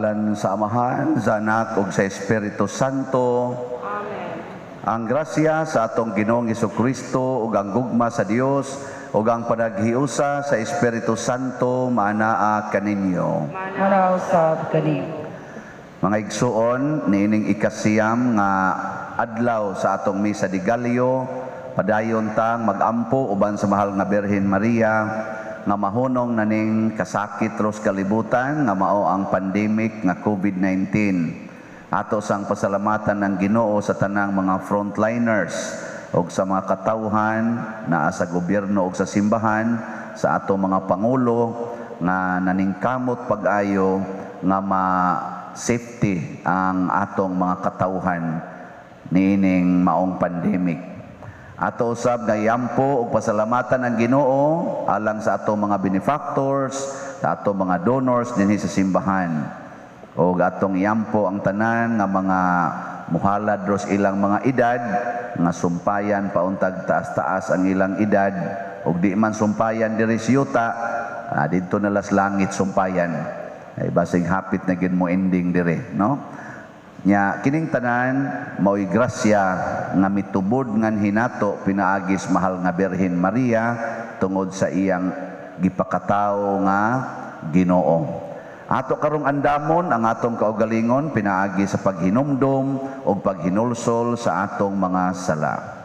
Sa ngalan sa Amahan, sa Anak ug sa Espiritu Santo. Amen. Ang grasya sa atong Ginoong Kristo ug ang gugma sa Dios ug ang panaghiusa sa Espiritu Santo maanaa kaninyo. Manaa usab kanimo. Mga igsuon, niining 9 nga adlaw sa atong Misa de Gallo, padayon tang magampo uban sa mahal nga Birhen Maria nga mahunong na ning kasakit ros kalibutan nga mao ang pandemic nga COVID-19. Ato sang pasalamatan ng Ginoo sa tanang mga frontliners ug sa mga katawhan naa sa gobyerno ug sa simbahan, sa ato mga pangulo nga naningkamot pag-ayo nga ma-safety ang atong mga katawhan niining maong pandemic. Ato usab nga iampo ug pasalamatan ang Ginoo alang sa atong mga benefactors, sa atong mga donors dinhi sa simbahan. Og atong iampo ang tanan nga mga muhalad ros ilang mga edad nga sumpayan pauntag taas-taas ang ilang edad ug di man sumpayan diri sa yuta, didto na las langit sumpayan. Ay basig hapit na gid mo ending diri, no? Nya kining tanan mao'y grasya nga mitubod ngan hinato pinaagis mahal nga Birhen Maria tungod sa iyang gipakatawo nga Ginoo. Ato karong andamon ang atong kaugalingon pinaagi sa paghinumdom ug paghinulsol sa atong mga sala.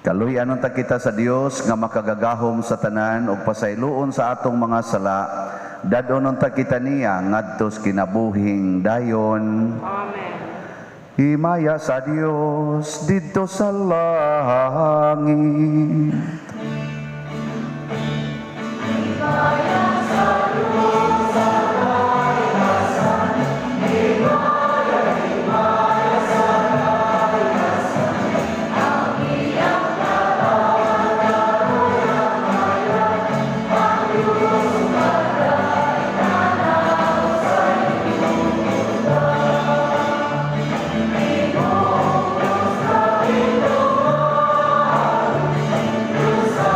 Kaluy-anon ta kita sa Dios nga makagagahom sa tanan ug pasayloon sa atong mga sala, dad-onon ta kita niya ngadto sa kinabuhing dayon. Amen. Himaya sa Dios didto sa langit. Himaya sa Dios sa kailasan, himaya, himaya sa kailasan, ang iyang katawan ang Diyos maday sa yuta. Ginoo sa ituman, Diyos.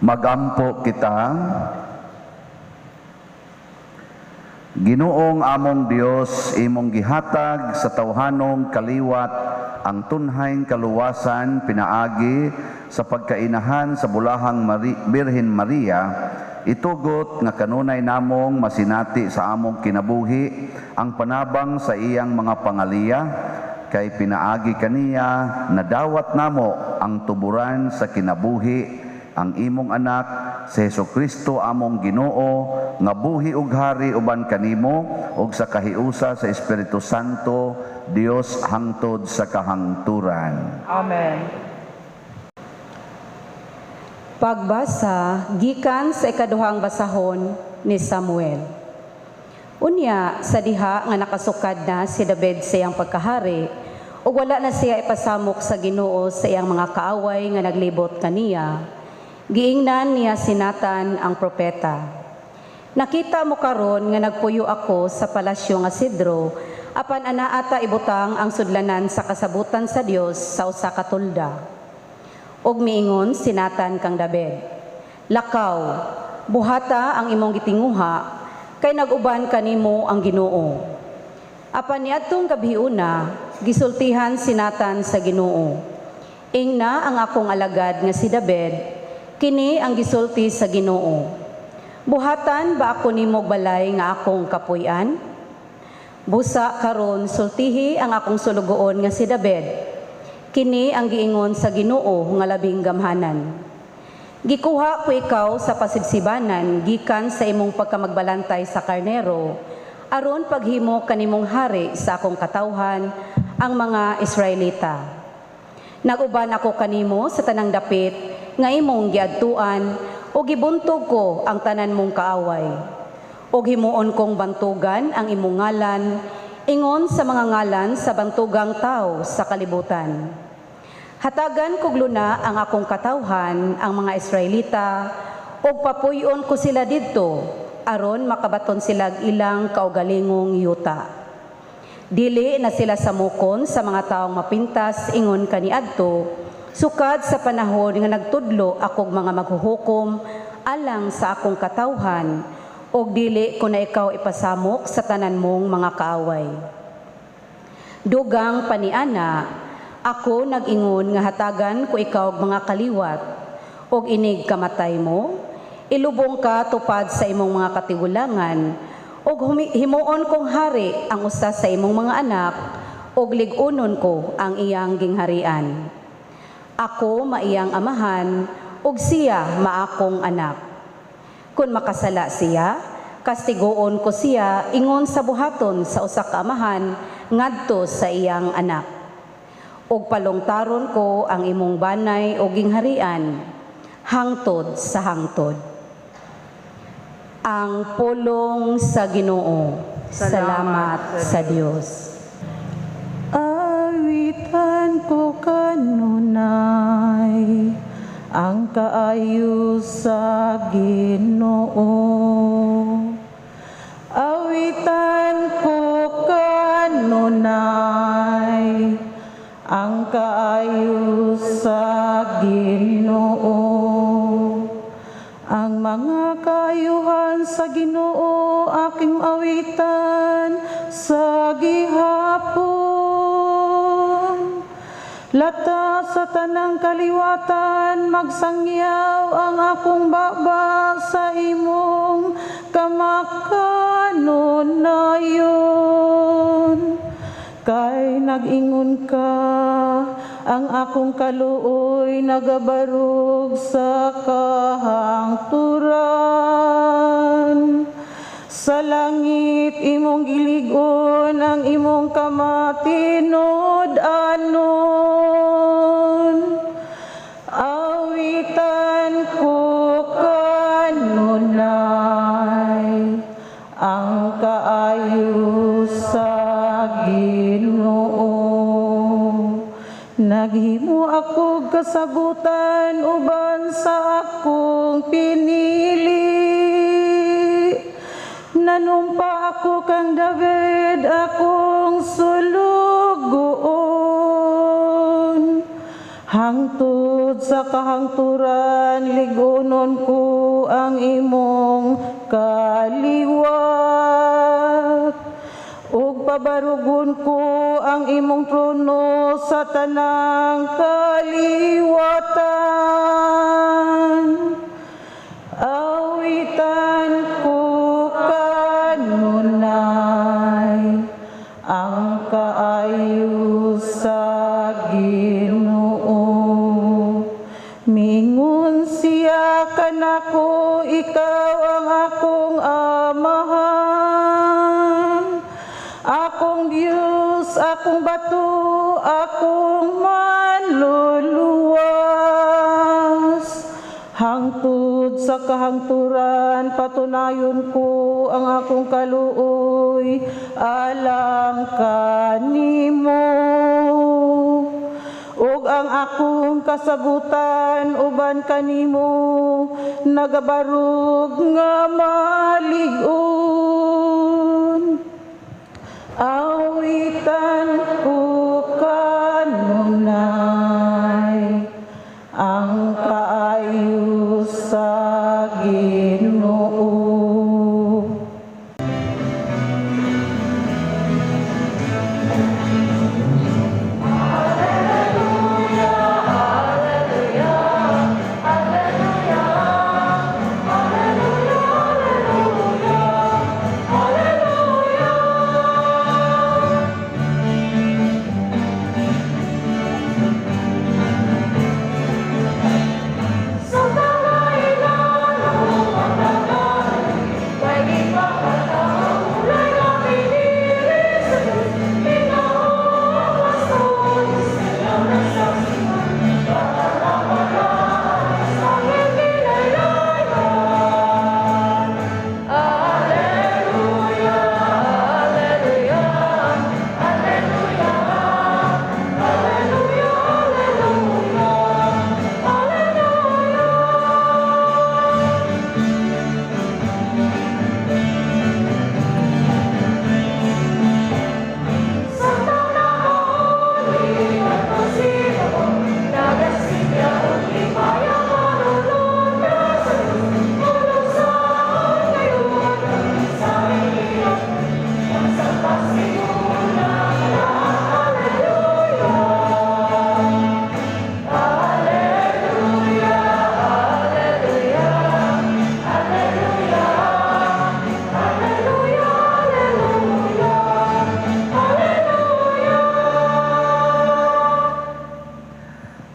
Magampo kita. Ginoong among Dios, imong gihatag sa tawhanong kaliwat ang tunhayng kaluwasan pinaagi sa pagkainahan sa bulahang Birhen Maria. Itugot nga kanunay namong masinati sa among kinabuhi ang panabang sa iyang mga pangaliya, kay pinaagi kaniya nadawat namo ang tuburan sa kinabuhi, ang imong anak si Hesukristo among Ginoo, nga buhi ug hari uban kanimo ug sa kahiusa sa Espiritu Santo, Dios hangtod sa kahangturan. Amen. Pagbasa gikan sa ikaduhang basahon ni Samuel. Unya sa diha nga nakasukad na si David sa iyang pagkahari ug wala na siya ipasamok sa Ginoo sa iyang mga kaaway nga naglibot kaniya, giingnan niya si Nathan ang propeta. Nakita mo karon nga nagpuyo ako sa palasyo nga Sidro, apan anaa ta ibutang ang sudlanan sa kasabutan sa Dios sa usa ka tolda. Ug miingon si Nathan kang David, "Lakaw, buhata ang imong gitinguha, kay nag-uban kanimo ang Ginoo." Apan niadtong gabhiuna, gisultihan si Nathan sa Ginoo, "Ingna ang akong alagad nga si David, kini ang gisulti sa Ginoo. Buhatan ba ako nimog balay nga akong kapuy-an? Busa karon sultihi ang akong sulugoon nga si David. Kini ang giingon sa Ginoo nga labing gamhanan. Gikuha ko ikaw sa pasibsibanan gikan sa imong pagkamagbalantay sa karnero, aron paghimo kanimong hari sa akong katawhan, ang mga Israelita. Nag-uban ako kanimo sa tanang dapit nga imong giadtuan, ug gibuntog ko ang tanan mong kaaway. Ug himuon kong bantugan ang imong ngalan, ingon sa mga ngalan sa bantugang tao sa kalibutan. Hatagan kog luna ang akong katawhan, ang mga Israelita, ug papuy-on ko sila didto, aron makabaton sila ilang kaugalingong yuta. Dili na sila samukon sa mga taong mapintas ingon kaniadto, sukad sa panahon nga nagtudlo akog mga maghuhukom alang sa akong katawhan, ug dili ko na ikaw ipasamok sa tanan mong mga kaaway. Dugang paniana, ako nag-ingon nga hatagan ko ikaw og mga kaliwat, ug inig kamatay mo, ilubong ka tupad sa imong mga katigulangan, ug himuon kong hari ang usa sa imong mga anak, ug lig-unon ko ang iyang gingharian. Ako maiyang amahan, ug siya maakong anak. Kung makasala siya, kastigoon ko siya ingon sa buhaton sa usa ka amahan ngadto sa iyang anak. Ug palungtaron ko ang imong banay o gingharian hangtod sa hangtod. Ang pulong sa Ginoo. Salamat sa Dios. Awitan ko kanunay ang kaayo sa Ginoo. Awitan ko kanunay ang kaayo sa Ginoo. Ang mga kaayuhan sa Ginoo aking awitan sa gihapon. Lata sa tanang kaliwatan, magsangyaw ang akong baba sa imong kamakanunayon. Kay nag-ingon ka, ang akong kaluoy nagabarog sa kahangturan. Sa langit imong gilig-on ang imong kamatinud-anon. Awitan ko kanunay ang kaayo sa Ginoo. Naghimo ako kasabutan uban sa akong pinili. Nanumpa ako kang David akong sulugoon. Hangtod Hangtod sa kahangturan, lig-unon ko ang imong kaliwat. Ug pabarugon ko ang imong trono sa tanang kaliwatan. Awitan ko kanunay ang kaayo sa Ginoo. Mingon siya kanako, ikaw ang akong amahan, akong Diyos, akong bato, akong manluluwas. Hangtod sa kahangturan, patunayon ko ang akong kaluoy alang kanimo, ug ang akong kasabutan uban kanimo nagabarog nga malig-on. Awitan ko kanunay ang kaayo sa Ginoo.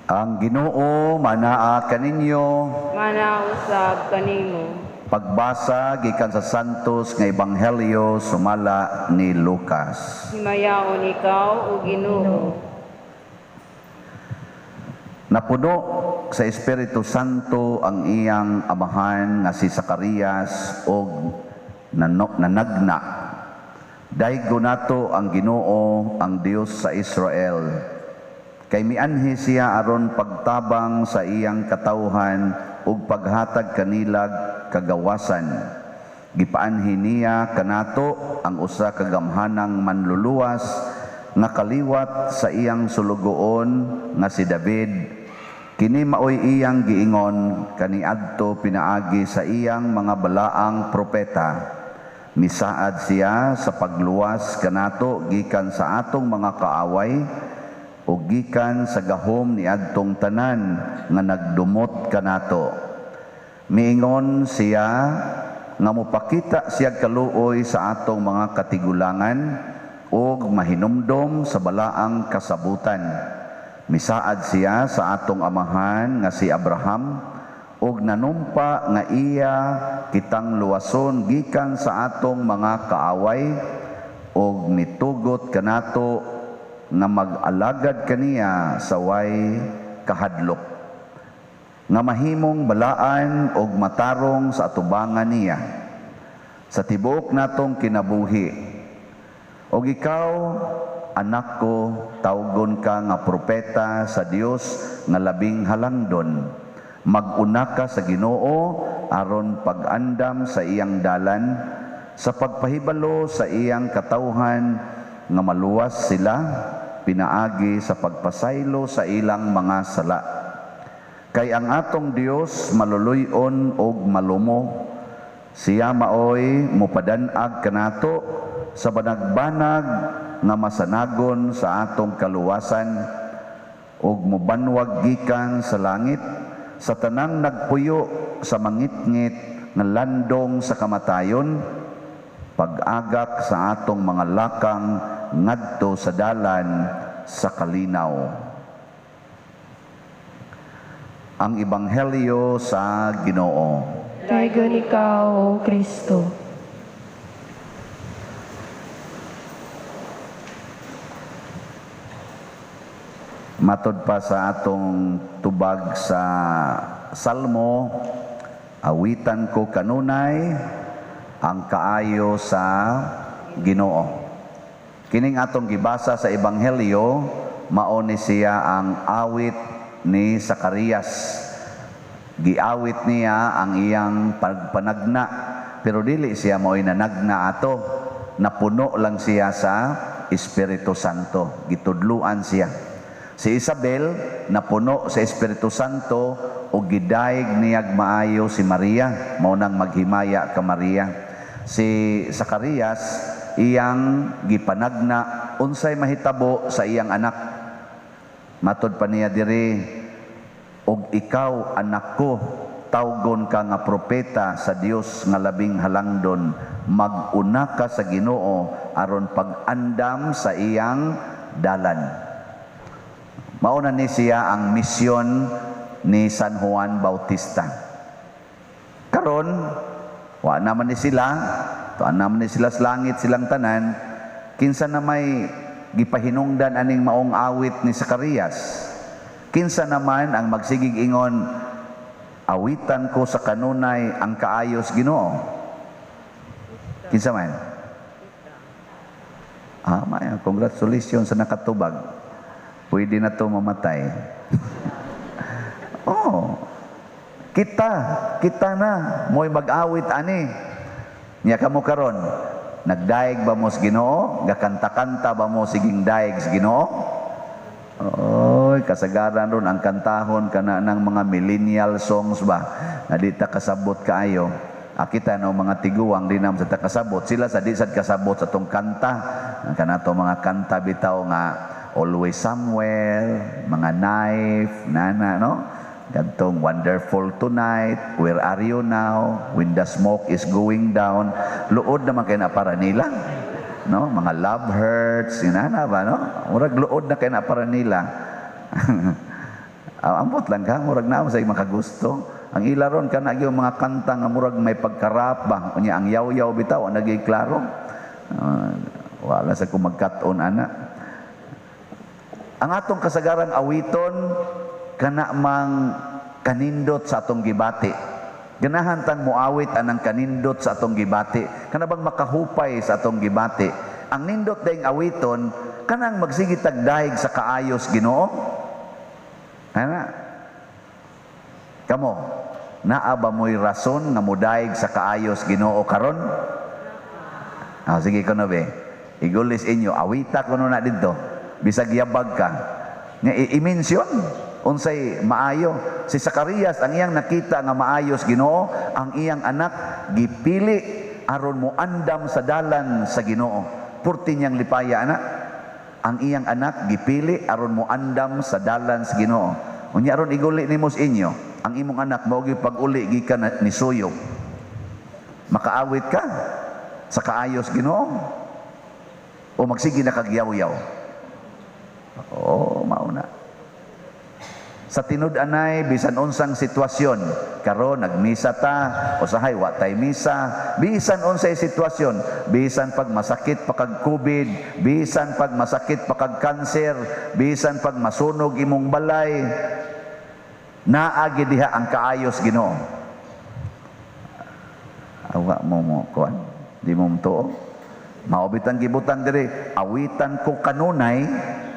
Ang Ginoo manaa kaninyo. Manausab kanimo. Pagbasa gikan sa Santos nga Ebanghelyo sumala ni Lucas. Himayaon ikaw, o Ginoo. Napuno sa Espiritu Santo ang iyang amahan nga si Zacarias og nanagna. Daygo nato ang Ginoo, ang Dios sa Israel. Kay mianhi siya aron pagtabang sa iyang katawhan ug paghatag kanilag kagawasan. Gipaanhi niya kanato ang usa ka gamhanang manluluwas nga kaliwat sa iyang sulugoon nga si David. Kini maoy iyang giingon kaniadto pinaagi sa iyang mga balaang propeta. Misaad siya sa pagluwas kanato gikan sa atong mga kaaway o gikan sa gahom niadtong tanan nga nagdumot kanato. Miingon siya nga mopakita siya kaluoy sa atong mga katigulangan ug mahinumdom sa balaang kasabutan. Misaad siya sa atong amahan nga si Abraham ug nanumpa nga iya kitang luwason gikan sa atong mga kaaway ug mitugot kanato nga mag-alagad kaniya sa way kahadlok, nga mahimong balaan og matarong sa atubangan niya sa tibuok natong kinabuhi. Og ikaw, anak ko, tawgon ka nga propeta sa Dios nga labing halangdon. Mag-una ka sa Ginoo aron pag-andam sa iyang dalan, sa pagpahibalo sa iyang katawhan nga maluwas sila pinaagi sa pagpasaylo sa ilang mga sala. Kay ang atong Dios maluluy-on og malumo. Siya maoy mupadan-ag kanato sa banag-banag nga masanagon sa atong kaluwasan ug mobanwag gikan sa langit sa tanang nagpuyo sa mangitngit nga landong sa kamatayon, pag-agak sa atong mga lakang ngadto sa dalan sa kalinaw. Ang Ebanghelyo sa Ginoo. Dayon ikaw, O Kristo. Matod pa sa atong tubag sa Salmo, awitan ko kanunay ang kaayo sa Ginoo. Kining atong gibasa sa Ebanghelyo, mao ni siya ang awit ni Zacarias. Giawit niya ang iyang pagpanagna, pero dili siya mao'y nanagna ato. Napuno lang siya sa Espiritu Santo. Gitudluan siya. Si Isabel napuno sa Espiritu Santo ug gidayeg niyag maayo si Maria, mao nang maghimaya ka Maria. Si Zacarias iyang gipanagna unsay mahitabo sa iyang anak. Matod pa niya diri, og ikaw anak ko, tawgon ka nga propeta sa Dios nga labing halangdon, mag-una ka sa Ginoo aron pag-andam sa iyang dalan. Mauna ni siya ang misyon ni San Juan Bautista. Karon, wa naman ni sila, tuan naman ni sila sa langit silang tanan, kinsa na may gipahinungdan aning maong awit ni Zacarias? Kinsa naman ang magsigig ingon, awitan ko sa kanunay ang kaayos Ginoo? Kinsa man? Ah, maya, congratulations sa nakatubag. Pwede na to mamatay. Oh, kita na, mo'y mag-awit ani. Nya kamo karon, nagdaig ba mo sa Ginoo? Gakanta-kanta ba mo siging daig sa Ginoo? Oy, kasagaran ron ang kantahon kana ng mga millennial songs ba? Na di ta kasabot kaayo. Kita no mga tiguang di naman sa ta kasabot. Sila sa di sad kasabot sa tong kanta. Kana to mga kanta bitaw nga Always Somewhere, mga Knife, nana, no? Gantong Wonderful Tonight, Where Are You Now, When the Smoke is Going Down. Luod naman kay na para nila, no? Mga Love Hurts, inana ba, no? Murag luod na kay na para nila. Ambot lang ka, murag na sa makagusto. Ang ila ron kana gyud mga kanta nga murag may pagkarap ba. Unya ang yaw-yaw bitaw, ang naging klaro. Wala sa ko magkat-on ana. Ang atong kasagaran awiton kana mang kanindot sa atong gibati. Ganahan tang moawit anang kanindot sa atong gibati. Kana bang makahupay sa atong gibati. Ang nindot daing awiton kanang magsige tag daig sa kaayos Ginoo. Ana. Kamo, naa ba mo'y rason nga modaig sa kaayos Ginoo karon? Ah, sige kuno be. Igulis inyo awita kuno na didto. Bisag yabag ka. Nga i-mention unsay maayo. Si Zacarias ang iyang nakita nga maayos Ginoo, ang iyang anak gipili aron moandam sa dalan sa Ginoo. Purti niyang lipaya anak. Ang iyang anak gipili aron moandam sa dalan sa Ginoo. Unya aron iguli nimo sa inyo, ang imong anak mao gyud pag-uli gikan ni suyop. Makaawit ka sa kaayos Ginoo o magsige na kag yaw-yaw. Oo, mauna. Sa tinud-anay, bisan unsang sitwasyon, karon nagmisa ta, usahay wa tay misa, bisan unsay sitwasyon, bisan pag masakit pa kag COVID, bisan pag masakit pa kag kanser, bisan pag masunog imong balay, naa gyud diha ang kaayos Ginoo. Awa mo mo kuan, di mo mtuo. Mao bitang gibutang diri, awitan ko kanunay.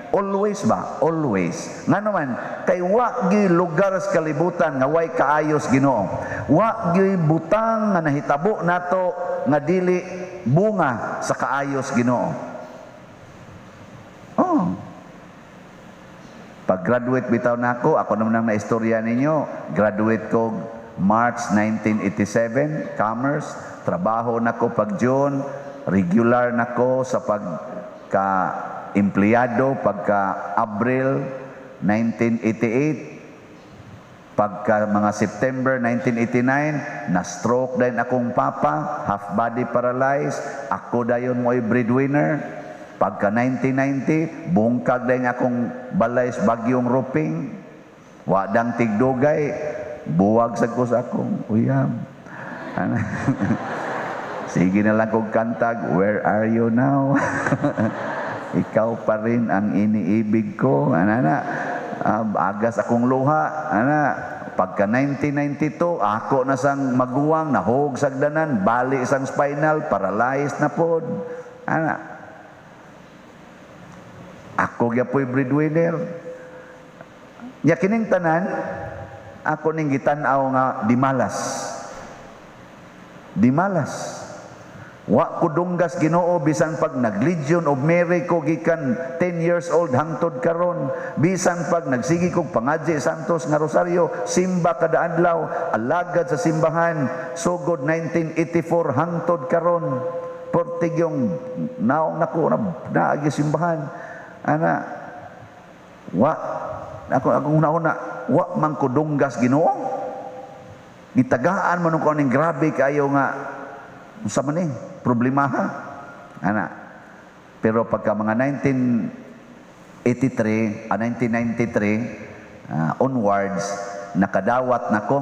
Always ba? Always. Nga naman, kay wa gi lugar sa kalibutan nga way kaayos Ginoo. Wa gi butang nga nahitabo nato nga dili bunga sa kaayos Ginoo. Oh. Pag Pag-graduate bitaw nako, ako naman ang naistorya ninyo, graduate ko March 1987, Commerce, trabaho nako pag June, regular nako sa pagka empleyado pagka Abril 1988. Pagka mga September 1989, na-stroke din akong papa, half body paralyzed, ako dayon mo'y breadwinner. Pagka 1990, bungkag din akong balay sa bagyong Ruping. Wadang tigdugay, buwag sa ko sa akong uyab. Ano? Sige na lang kong kantag, "Where are you now? Ikaw pa rin ang iniibig ko." Ana na. Agas akong luha. Ana, pagka 1992, ako na sang maguwang, nahog sagdanan, bali sang spinal, paralyzed na pod. Ana. Ako gyapoy breadwinner. Nya kining tanan, ako ning gitan-aw nga dimalas. Dimalas. Wa ko dunggas Ginoo bisan pag nag-Legion of Mary ko gikan 10 years old hangtod karon, bisan pag nagsige kog pangadji Santos nga Rosaryo, simba kada adlaw, alagad sa simbahan sugod 1984 hangtod karon. Portig yung naong nako na naagi simbahan. Ana, wa ako akong una-una, wa man ko dunggas Ginoo. Gitagaan man ko ning grabe kaayo nga unsa man ni problema ha. Ana. Pero pagka mga 1983, 1993 onwards, nakadawat nako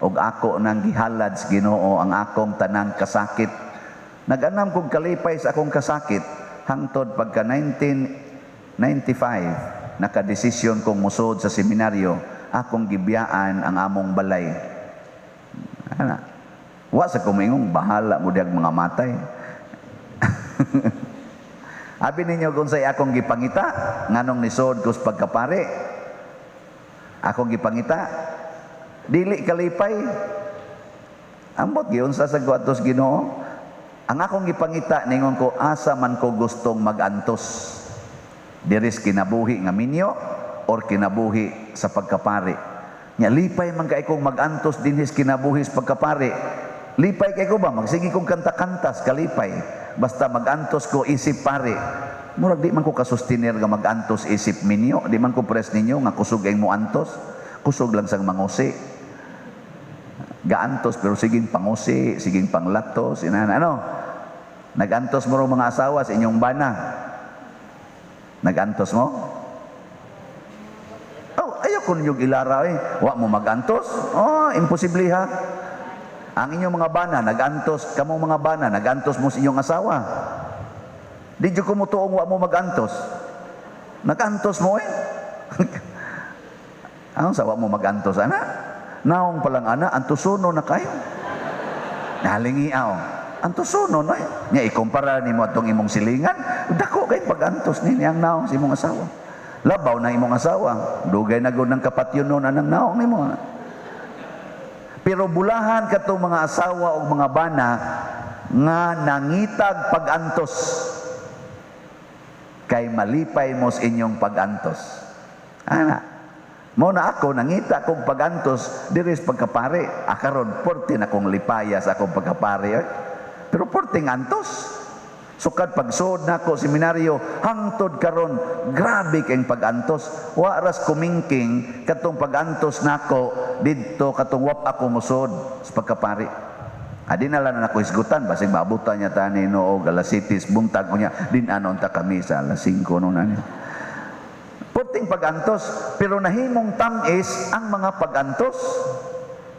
og ako nang gihalad sa Ginoo ang akong tanang kasakit. Nag-anam kog kalipay sa akong kasakit hangtod pagka 1995 nakadesisyon kong musod sa seminaryo, akong gibiyaan ang among balay. Ana. Wa sa kumingong bahala mo diyag mga matay. Abi ninyo kung sa'y akong gipangita, nganong nisod ko sa pagkapare. Akong gipangita, dili kalipay. Ambot giunsa sa guatos Ginoo. Ang akong gipangita ningon ko asa man ko gustong magantos. Diris kinabuhi nga minyo or kinabuhi sa pagkapare. Nya lipay man kay kong magantos dinhis kinabuhi sa pagkapare. Lipay kay ko ba magsige kong kanta-kantas kalipay. Basta magantos ko isip pare. Murag di man ko kasustiner nga magantos isip minyo, di man ko pres ninyo nga kusog ang moantos. Kusog lang sang mangusi. Gaantos pero siging pangusi, siging panglatos, inana ano. Nagantos mo ro mga asawa sa inyong bana. Nagantos mo? Oh, ayaw ko ninyong ilara eh. Wa mo magantos? Oh, imposible ha. Ang inyong mga bana, nagantos, kamong mga bana, nagantos mo sa inyong asawa. Di dyo kumutuong wa mo magantos. Nagantos mo eh. Ang sawa mo magantos, ana? Naong palang ana, antusuno na kayo. Nalingiaw. Antusuno na eh. Nga ikumpara nimo atong imong silingan, dako kay pagantos ni ang naong sa imong asawa. Labaw na imong asawa. Dugay na gud ng kapatyon nun anang naong nimo. Pero bulahan katong mga asawa o mga bana nga nangitag pagantos kay malipay mo sa inyong pagantos. Ana, mo na ako nangita kong pagantos diri sa pagkapare. Akaron porte na kong lipaya sa akong pagkapare. Eh. Pero porting antos. Sukad pagsuod nako seminaryo hangtod karon grabe kayong pagantos. Wa ras kumingking katong pagantos nako didto katong wap ako musod sa pagkapari. Adi na lang nako hisgutan basig maabutan niya tani no og alas 7 buntag unya din anon ta kami sa alas 5 no nani. Porting pagantos pero nahimong tam-is ang mga pagantos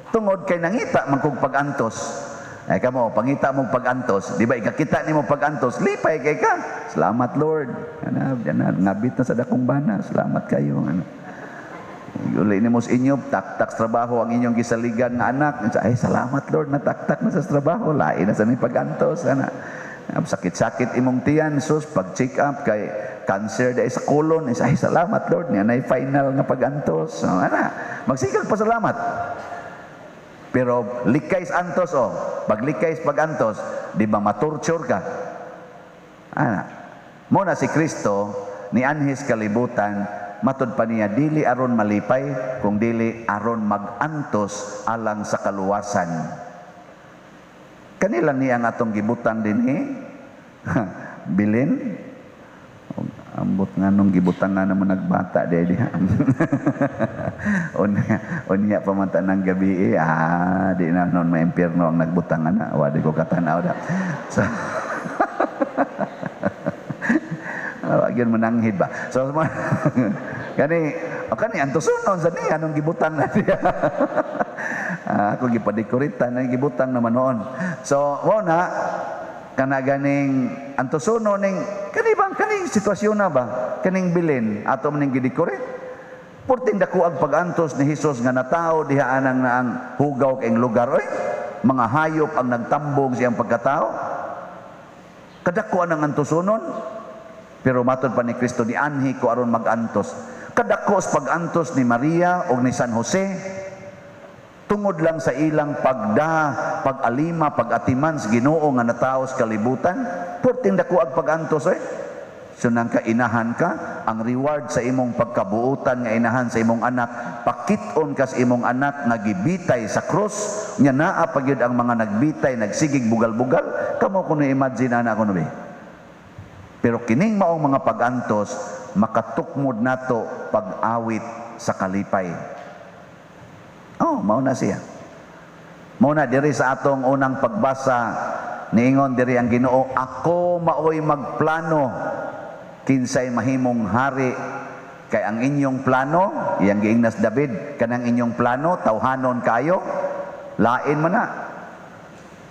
tungod kay nangita man kog pagantos. Ay kamo, pangita mong pagantos, di ba ikakita nimo pagantos, lipay kay ka. Salamat Lord. Ana, ana, ngabit na sa dakong bana. Salamat kayo. Ana. Uli nimo sa inyo, taktak sa trabaho ang inyong gisaligan nga anak. Ay, salamat Lord, nataktak na sa trabaho. Lain na sa ni pagantos. Ana. Sakit-sakit imong tiyan, sus, pag check up kay cancer dahil sa colon. Ay, salamat Lord, niya na final nga pagantos. So, ana, magsikag pasalamat. Pero likay sa antos oh, pag likay sa pagantos, di ba matorture ka? Ana. Mo na si Kristo ni anhis kalibutan Matod pa niya, dili aron malipay, kung dili aron magantos alang sa kaluwasan. Kanila niya ang atong gibutang dinhi. Bilin. Ambot nga nung gibutang nga naman nagbata di diha. Unya, unya pamanta ng gabi eh, di na noon may impyerno ang nagbutang ana, wa di ko katanaw da. So gyud mananghid ba. So kani o kani antusunon sa niya nung gibutang na niya. Ako gipadekoritan na gibutang naman noon. So mo na kana ganing antusuno ning kani bang kaning sitwasyon na ba kaning bilin ato man ning gidekorate. Purting dako ang pag-antos ni Hesus nga natawo diha anang naang hugaw kay lugar oy. Mga hayop ang nagtambong siyang pagkatao. Kadako ang antusunon. Pero matod pa ni Kristo, nianhi ko aron mag-antos. Kadako sa pag-antos ni Maria o ni San Jose, tungod lang sa ilang pagda, pag-alima, pag-atiman sa Ginoo nga natawo sa kalibutan. Purting dako ang pag-antos eh. So nang kainahan ka, ang reward sa imong pagkabuutan nga inahan sa imong anak, pakit-on ka sa imong anak nga gibitay sa krus, nya naa pa gyud ang mga nagbitay, nagsigig bugal-bugal, kamo kuno imagine ana kuno be. Pero kining maong mga pag-antos, makatukmod nato pag-awit sa kalipay. Oh, mao na siya. Mao na diri sa atong unang pagbasa, niingon diri ang Ginoo, ako maoy magplano kinsay mahimong hari, kay ang inyong plano, iyang giingnas David, kanang inyong plano tawhanon kayo, lain man na.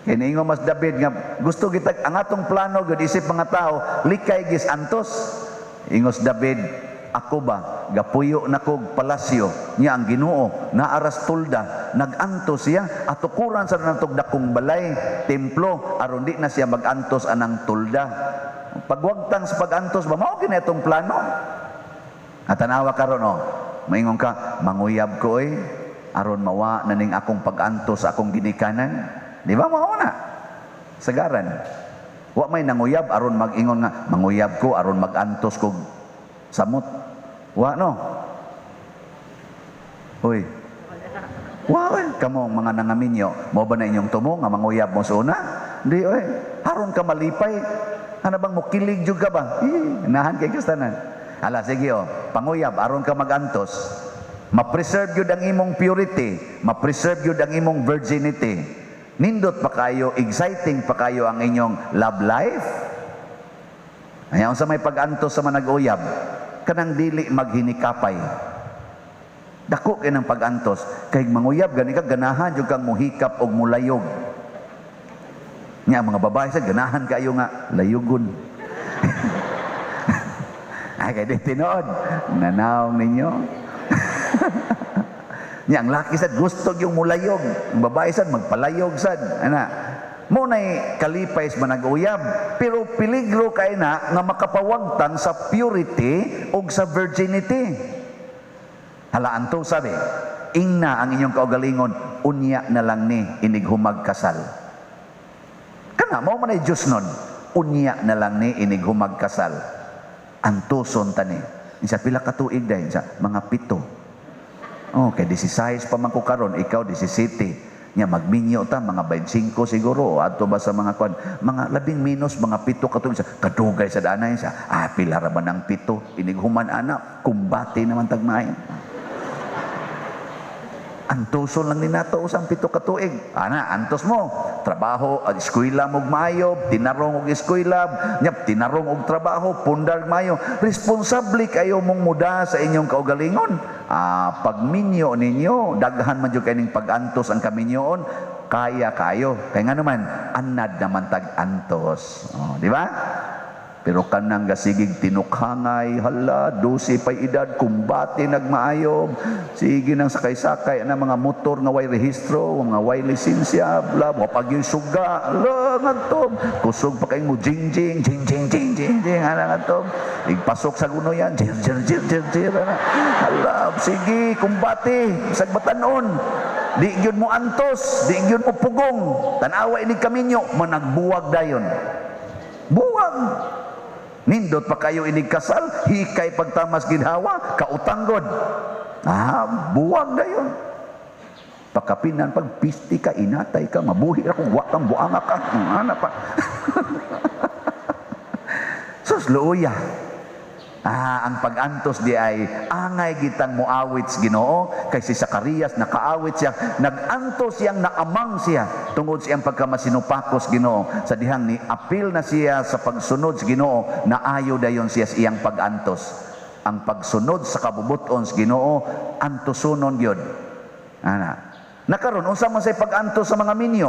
Kay niingon mas David nga gusto kitag ang atong plano gud isip mga tao, likay gis antos. Ingos David, ako ba gapuyo na kog palasyo niya ang Ginoo naaras tulda, nagantos siya atukuran sa nantog dakong balay templo aron di na siya magantos anang tulda. Pagwagtang sa pagantos ba mao gini atong plano? At tanawa karon oh, maingon ka manguyab ko oy aron mawa na ning akong pagantos sa akong ginikanan. Di ba mao na? Sagaran. Wa may nanguyab aron mag-ingon nga manguyab ko aron magantos kog samot. Wa no. Hoy. Wa oy, kamo mga nangaminyo, mo ba na inyong tumo nga manguyab mo sa una? Di oy, aron ka malipay. Ano bang mukilig jud ka ba? Eh, nahan kay kastanan. Hala sige oh, panguyab aron ka magantos. Ma-preserve gyud ang imong purity, ma-preserve gyud ang imong virginity. Nindot pa kayo, exciting pa kayo ang inyong love life. Ayaw sa may pag-antos sa manag-uyab, kanang dili maghinikapay. Dako kay ng pag-antos, kay manguyab gani ka ganahan jud kang muhikap og mulayog. Nya mga babae sa ganahan kayo nga layugon. Ay kay di tinuod, nanawng ninyo. Nya ang laki sad gusto yung mulayog, ang babae sad magpalayog sad. Ana, mo nay kalipay sa manag-uyab, pero peligro kay na nga makapawagtang sa purity ug sa virginity. Halaan to sabi, ingna ang inyong kaugalingon, unya na lang ni inighumag kasal. Kana mao man ay Diyos nun, unya na lang ni inighumag kasal. Antuson tani. Isa pila ka tuig dayon sa mga 7. Oh, kay 16 pa man ko karon, ikaw 17. Nya magminyo ta mga 25 siguro adto ba sa mga kwan, mga labing minus mga 7 ka tuig sa kadugay sa danay sa pila ra ba nang 7 inighuman ana, kumbate naman tagmay. Antuson lang ni nato usang 7 ka tuig. Ana, antos mo. Trabaho, eskwela mo maayo, tinarong og eskwela, nya tinarong og trabaho, pundar maayo. Responsable kayo mong muda sa inyong kaugalingon. Pagminyo ninyo, daghan man jud kay ning pag-antos ang kaminyoon, kaya kayo. Kay nga naman, anad naman tag-antos. Oh, di ba? Pero kanang gasigig tinukhangay, hala, 12 pa'y edad, kumbate nagmaayob, sige nang sakay-sakay, ana mga motor nga way rehistro, mga way lisensya, bla, wapag yung suga, ala, ngadto, kusog pa kayong mo, jing, jing, jing, jing, jing, jing, jing, ana ngadto, igpasok sa guno yan, jir, jir, jir, jir, jir, ana, hala, sige, kumbate, sagbatanon, di gyud mo antos, di gyud mo pugong, tanawa ini kaminyo, managbuwag dayon. Buwag! Nindot pa kayo inig kasal, hikay pagtamas ginhawa, kautang god. Ah, buwag na yun. Pakapinan, pag pisti ka, inatay ka, mabuhi ra kung wa kang buanga ka. Ana pa. Sus, luoya. Ah, ang pag-antos di ay angay gitang moawit sa Ginoo kay si Zacarias nakaawit siya, nag-antos siyang naamang siya tungod siyang pagkamasinupakos Ginoo sa dihang ni apil na siya sa pagsunod sa Ginoo, naayo dayon siya sa iyang pag-antos. Ang pagsunod sa kabubuton sa Ginoo antosonon gyud. Ana. Nakaron unsa man say pag-antos sa mga minyo?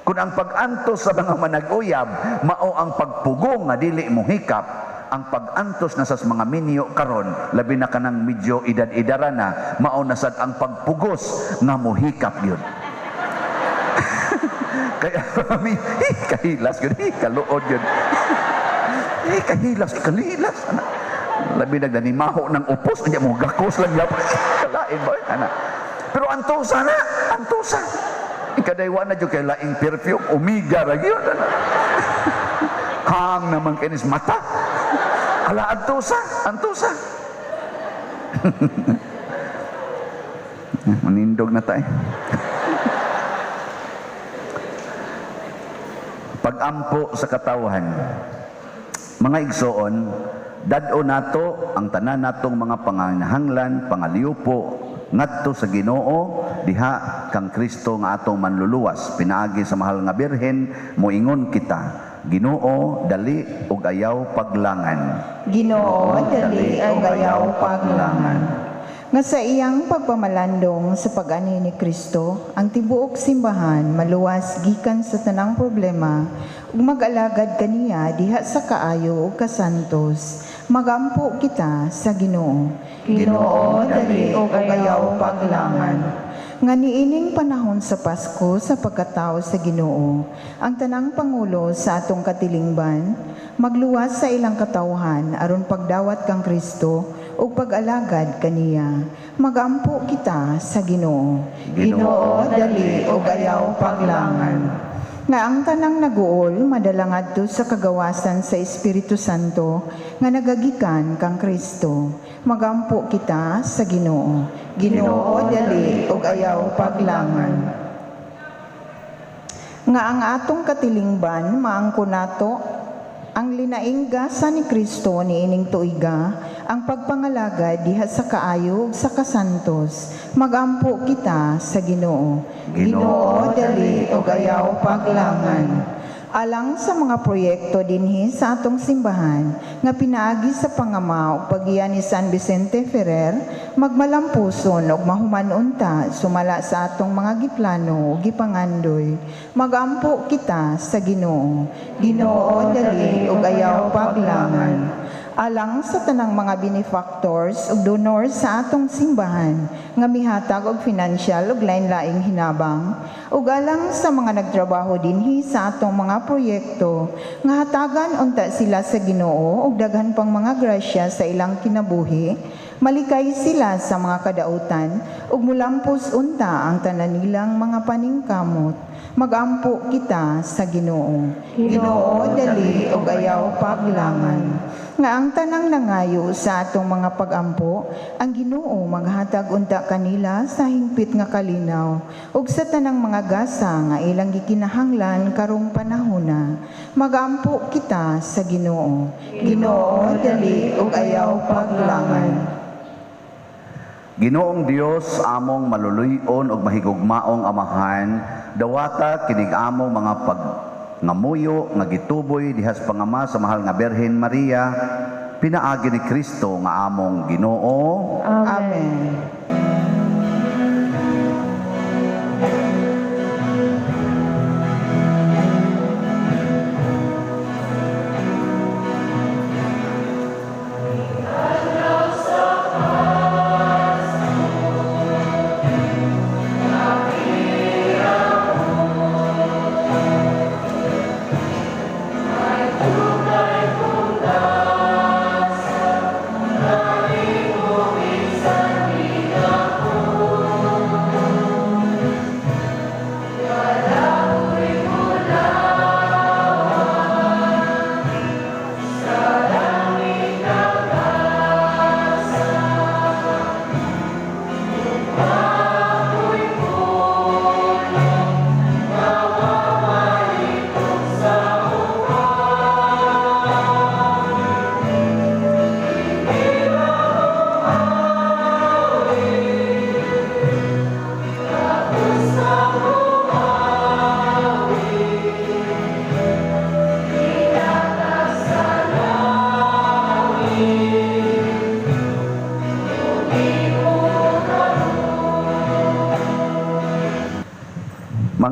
Kung ang pag-antos sa mga manag-uyab mao ang pagpugong nga dili mo hikap, ang pag-antos na sa mga minyo karon, labi na kanang medyo edad-edara na, mao na sad ang pagpugos nga mohikap gyud. Kaya kami, kahilas gyud, kaluod gyud. Kahilas, kalilas. Ana. Labi na nagdanimaho ng upos, unya mo gakos lang yapon. Kalain ba? Ana. Pero antosa na, antosa. Ikadaywa na jud kay laing perfume, umiga ra gyud. Ana. Hang naman kinis mata. Ala, antosa, antosa. Manindog na tayo. Pag-ampo sa katawhan. Mga igsoon, dad-o nato ang tanan natong mga panginahanglan, pangaliupo ngadto sa Ginoo diha kang Kristo nga atong manluluwas. Pinaagi sa mahal nga Birhen, moingon kita, Ginoo, dali ug ayaw paglangan. Ginoo, dali ug ayaw paglangan. Nga sa iyang pagpamalandong sa pag-ani ni Kristo, ang tibuok simbahan maluwas gikan sa tanang problema ug mag-alagad kaniya diha sa kaayo ug kasantos. Magampo kita sa Ginoo. Ginoo, dali ug ayaw paglangan. Nga niining panahon sa Pasko sa pagkatao sa Ginoo, ang tanang pangulo sa atong katilingban magluwas sa ilang katawhan aron pagdawat kang Kristo ug pag-alagad kaniya. Magampo kita sa Ginoo. Ginoo, dali ug ayaw paglangan. Nga ang tanang naguol madala ngadto sa kagawasan sa Espiritu Santo nga nagagikan kang Kristo. Magampo kita sa Ginoo. Ginoo, dali ug ayaw paglangan. Nga ang atong katilingban maangko nato ang linaing gasa ni Kristo niining tuiga, ang pagpangalagad diha sa kaayo ug sa kasantos. Magampo kita sa Ginoo. Ginoo, dali ug ayaw paglangan. Alang sa mga proyekto dinhi sa atong simbahan nga pinaagi sa pangama ug paggiya ni San Vicente Ferrer, magmalampuson ug mahuman unta sumala sa atong mga giplano ug gipangandoy. Magampo kita sa Ginoo. Ginoo, dali ug ayaw paglangan. Alang sa tanang mga benefactors ug donors sa atong simbahan nga mihatag og financial ug lain-laing hinabang, ug alang sa mga nagtrabaho dinhi sa atong mga proyekto nga hatagan unta sila sa Ginoo og daghan pang mga grasya sa ilang kinabuhi, malikay sila sa mga kadautan ug mulampos unta ang tanan nilang mga paningkamot. Magampo kita sa Ginoo. Ginoo, dali ug ayaw paglangan. Nga ang tanang nangayo sa atong mga pagampo, ang Ginoo maghatag unta kanila sa hingpit nga kalinaw ug sa tanang mga gasa nga ilang gikinahanglan karong panahona. Magampo kita sa Ginoo. Ginoo, dali ug ayaw paglangan. Ginoong Dios, among maluluy-on ug mahigugmaong Amahan, dawata kinig among mga pagngamuyo nga gituboy diha sa pangama sa mahal nga Birhen Maria, pinaagi ni Kristo nga among Ginoo. Amen. Thank you.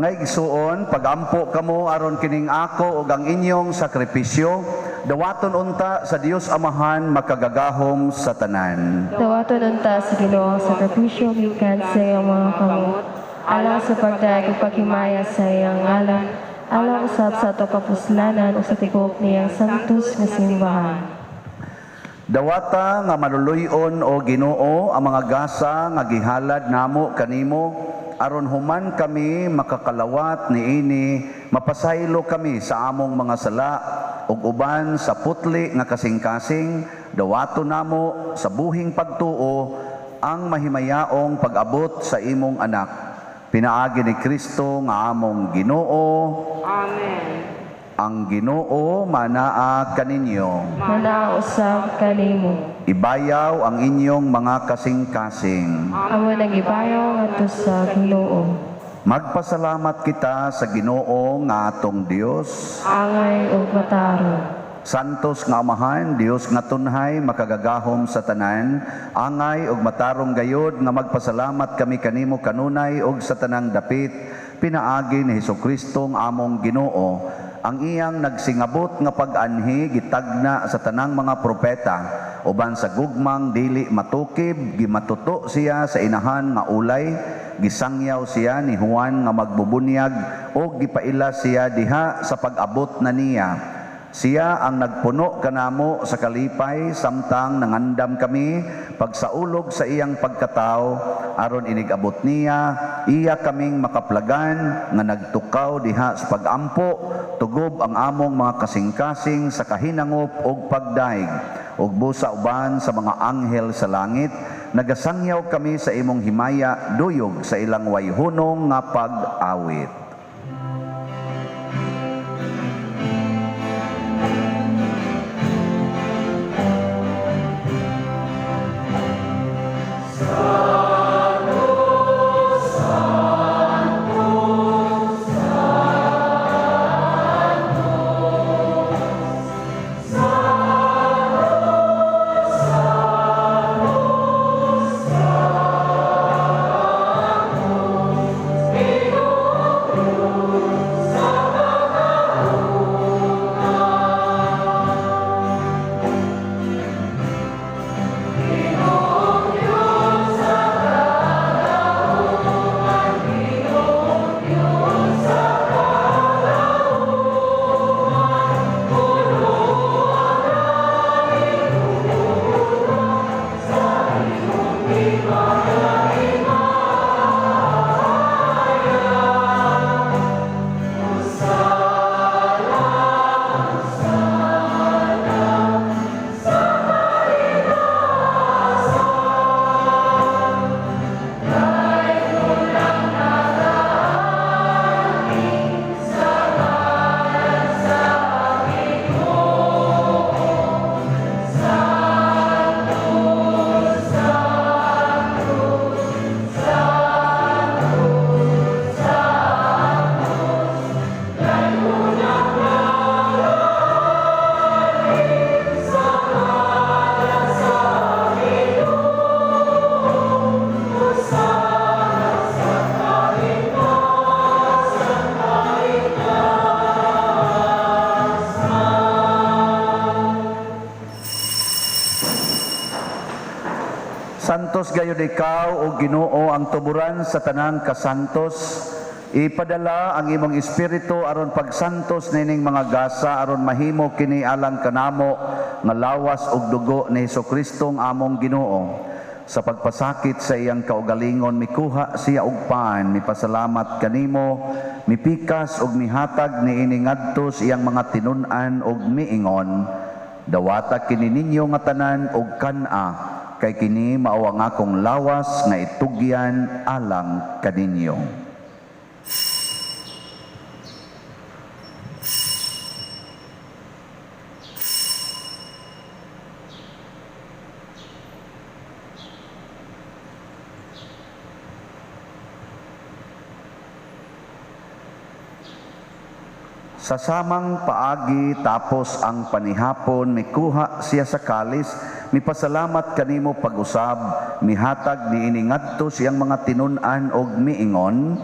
Mga igsuon, pagampo kamo aron kining ako ug ang inyong sakripisyo, dawaton unta sa Dios Amahan makagagahom sa tanan. Dawaton unta sa Ginoo ang sakripisyo gikan sa iyang mga kamot, alang sa pagdayeg ug paghimaya sa iyang ngalan, alang usab sa ato kapuslanan ug sa tibuok niyang santos nga simbahan. Dawata nga maluluy-on o Ginoo ang mga gasa nga gihalad namo kanimo aron human kami makakalawat niini, mapasaylo kami sa among mga sala ug uban sa putli nga kasing-kasing, dawato namo sa buhing pagtuo ang mahimayaong pag-abot sa imong anak. Pinaagi ni Kristo nga among Ginoo. Amen. Ang Ginoo manaa kaninyo. Manaa usab kanimo. Ibayaw ang inyong mga kasing-kasing. Amo nagibayaw ngadto sa Ginoo. Magpasalamat kita sa Ginoo nga atong Dios. Angay ug matarong. Santos nga Amahan, Dios nga tunhay, makagagahom sa tanan, angay ug matarong gayod nga magpasalamat kami kanimo kanunay ug sa tanang dapit, pinaagi ni Hesukristo nga among Ginoo. Ang iyang nagsingabot nga pag-anhi gitagna sa tanang mga propeta, uban sa gugmang dili matukib, gimatuto siya sa inahan nga ulay, gisangyaw siya ni Juan nga magbubunyag ug gipaila siya diha sa pag-abot na niya. Siya ang nagpuno kanamo sa kalipay samtang nangandam kami pagsaulog sa iyang pagkatao aron inigabot niya iya kaming makaplagan nga nagtukaw diha sa pagampo tugob ang among mga kasing-kasing sa kahinangop ug pagdaig ug busa uban sa mga anghel sa langit nagasangyaw kami sa imong himaya duyog sa ilang wayhunong nga pag-awit. Santos gayud ikaw o Ginoo ang tuburan sa tanang kasantos. Ipadala ang imong espiritu aron pagsantos nining mga gasa aron mahimo kini alang kanamo nga lawas ug dugo ni Hesukristo ang among Ginoo. Sa pagpasakit sa iyang kaugalingon mikuha siya og pan, mipasalamat kanimo, mipikas ug mihatag niini ngadto sa iyang mga tinun-an ug miingon, dawata kini ninyo nga tanan og kan-a, kay kini mao ang akong lawas nga itugyan alang kaninyo. Sa samang paagi tapos ang panihapon, mikuha siya sa kalis, mipasalamat kanimo pag-usab, mihatag niini ngadto siyang mga tinun-an og miingon,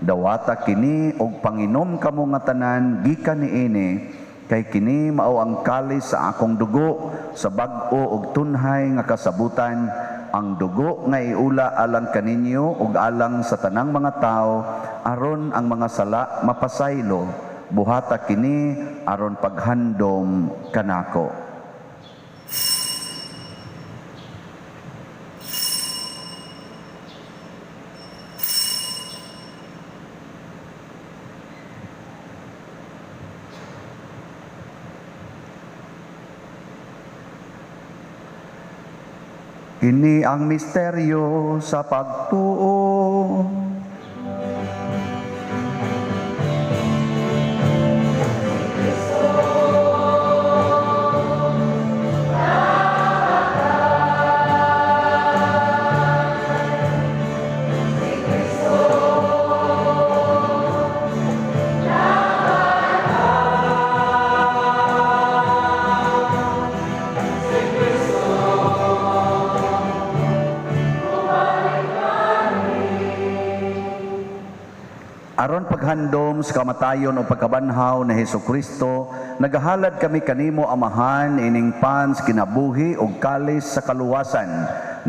Dawata kini og panginom kamo nga tanan gikan niini, kay kini mao ang kalis sa akong dugo sa bag-o og tunhay nga kasabutan, ang dugo nga iula alang kaninyo ug alang sa tanang mga tawo aron ang mga sala mapasaylo. Buhata kini aron paghandom kanako. Kini ang misteryo sa pagtuo. Aron paghandom sa kamatayon o pagkabanhaw ni Hesus Kristo, nagahalad kami kanimo, Amahan, ining pan sa kinabuhi ug kalis sa kaluwasan.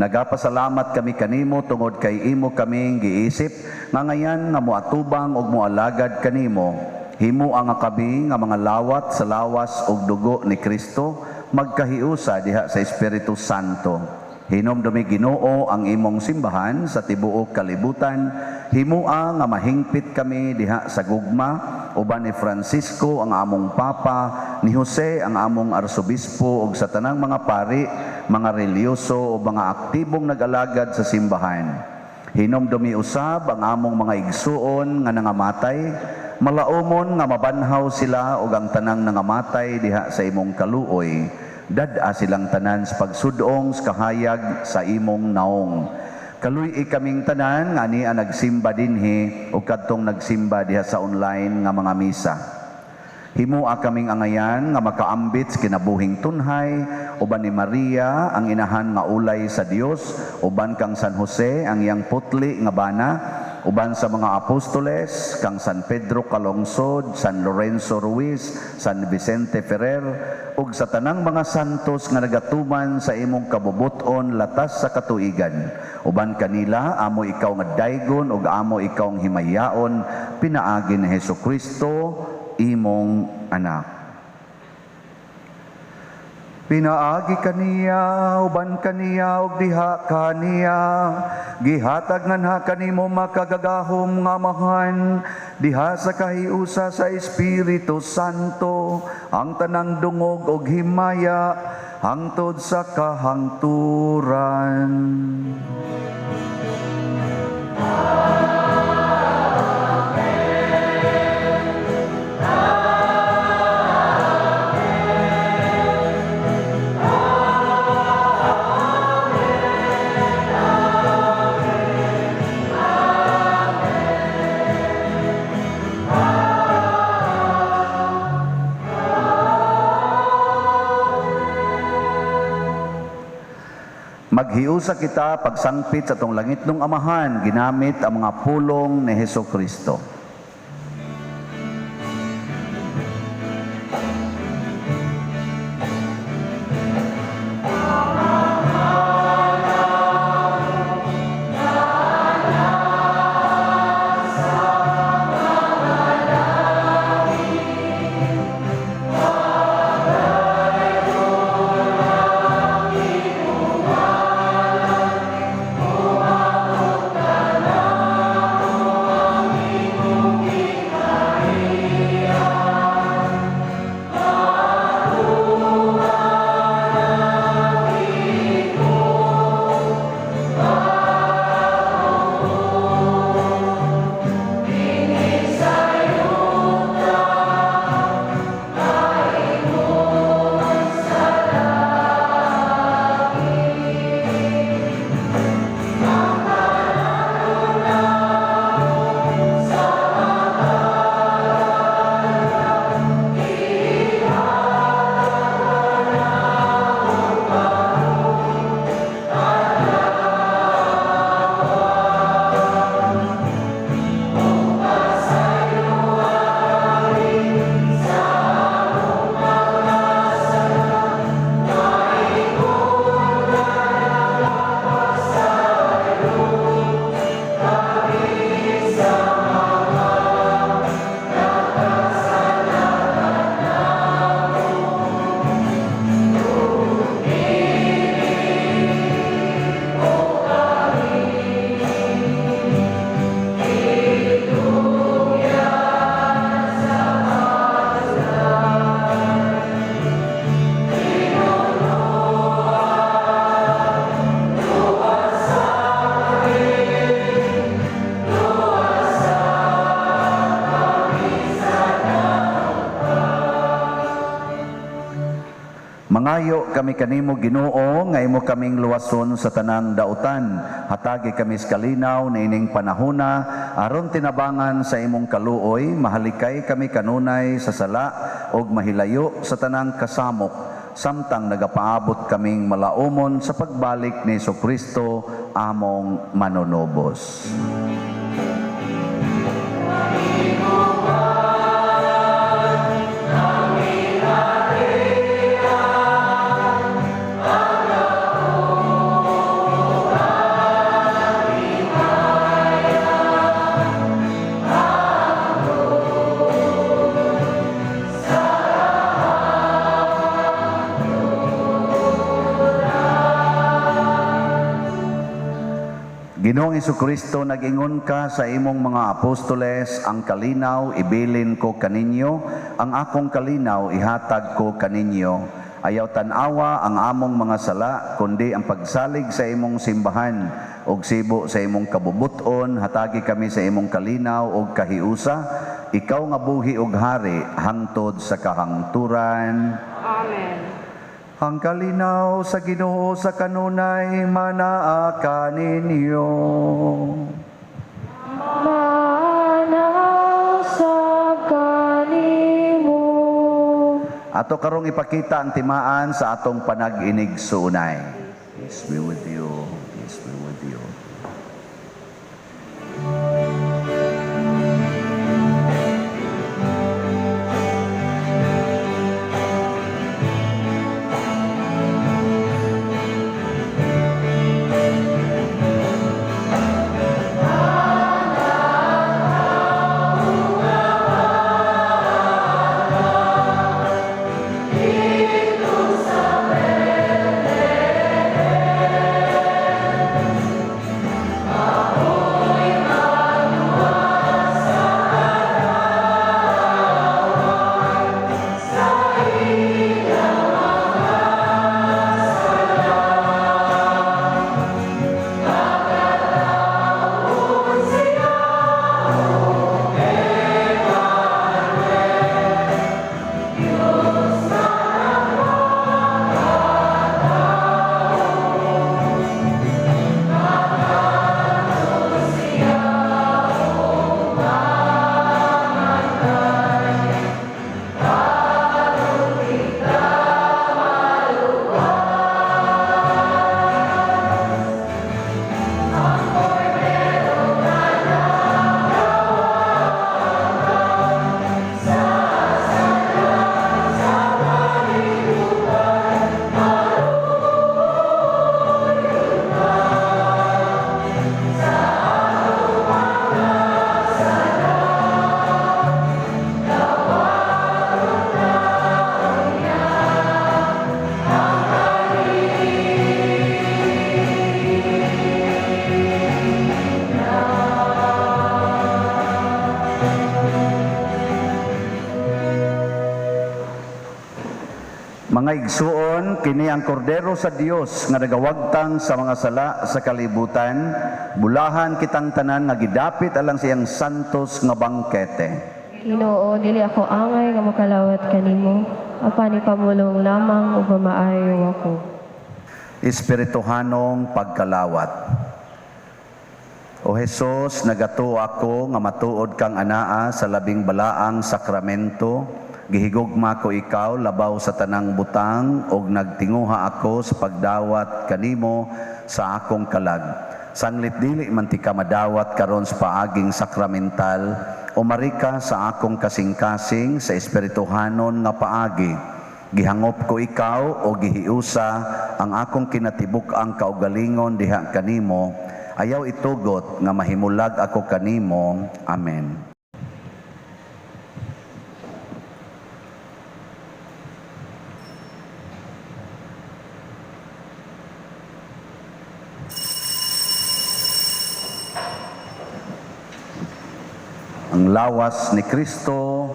Nagapasalamat kami kanimo tungod kay imo kaming giisip nga ngayan nga moatubang ug moalagad kanimo. Himo ang kami nga mga lawat sa lawas ug dugo ni Kristo, magkahiusa diha sa Espiritu Santo. Hinomdumi, Ginoo, ang imong simbahan sa tibuok kalibutan. Himua nga mahingpit kami diha sa gugma uban ni Francisco ang among Papa, ni Jose ang among Arsobispo ug sa tanang mga pari, mga relihiyoso o mga aktibong nag-alagad sa simbahan. Hinomdumi usab ang among mga igsuon nga nangamatay, malaumon nga mabanhaw sila ug ang tanang nangamatay diha sa imong kaluoy. Dad-a silang tanan sa pagsudong sa kahayag sa imong naong. Kaluy-i kaming tanan nga ania nagsimba dinhi o kadtong nagsimba diha sa online nga mga misa. Himua kaming angayan nga makaambit sa kinabuhing tunhay uban ni Maria ang inahan nga ulay sa Dios, uban kang San Jose ang iyang putli nga bana, uban sa mga apostoles kang San Pedro Calungsod, San Lorenzo Ruiz, San Vicente Ferrer, ug sa tanang mga santos nga nagatuman sa imong kabubut-on latas sa katuigan. Uban kanila amo ikaw nga daygon ug amo ikaw ang himayaon pinaagi ni Hesus Kristo imong anak. Pinaagi kaniya, uban kaniya, ug diha kaniya, gihatag nganha kanimo makagagahom nga Amahan, diha sa kahiusa sa Espiritu Santo, ang tanang dungog ug himaya, hangtod sa kahangturan. Maghiusa kita pagsangpit sa atong langitnong Amahan, ginamit ang mga pulong ni Hesus Kristo. Mangayo kami kanimo, Ginoo, nga imo kaming luwason sa tanang dautan. Hatagi kami sa kalinaw niining panahona aron tinabangan sa imong kaluoy, mahalikay kami kanunay sa sala ug mahilayo sa tanang kasamok, samtang nagapaabot kaming malaumon sa pagbalik ni Kristo among manunubos. Ginoong Kristo, nag-ingon ka sa imong mga apostoles, "Ang kalinaw ibilin ko kaninyo, ang akong kalinaw ihatag ko kaninyo. Ayaw tan-awa ang among mga sala, kundi ang pagsalig sa imong simbahan ug sibo sa imong kabubuton, hatagi kami sa imong kalinaw ug kahiusa, ikaw nga buhi ug hari hangtod sa kahangturan." Amen. Ang kalinaw sa Ginoo sa kanunay manaa kaninyo. Maanaw sab kanimo. Ato karong ipakita ang timaan sa atong panag-inigsuonay. Peace be with you. Peace be with you. Mga igsuon, kini ang kordero sa Dios nga nagawagtang sa mga sala sa kalibutan. Bulahan kitang tanan nga gidapit alang sa iyang santos nga bangkete. Ginoo, dili ako angay nga makalawat kanimo, apan ipamulong lamang ug maayo ako. Espirituhanong pagkalawat. O Jesus, nagatuo ako nga matuod kang anaa sa labing balaang sakramento. Gihigugma ko ikaw labaw sa tanang butang ug nagtinguha ako sa pagdawat kanimo sa akong kalag. Sanglit dili man ti ka madawat karon sa paaging sakramental, umari ka sa akong kasing-kasing sa espirituhanon nga paagi. Gihangop ko ikaw o gihiusa ang akong kinatibuk-ang kaugalingon diha kanimo. Ayaw itugot nga mahimulag ako kanimo. Amen. Ang lawas ni Kristo.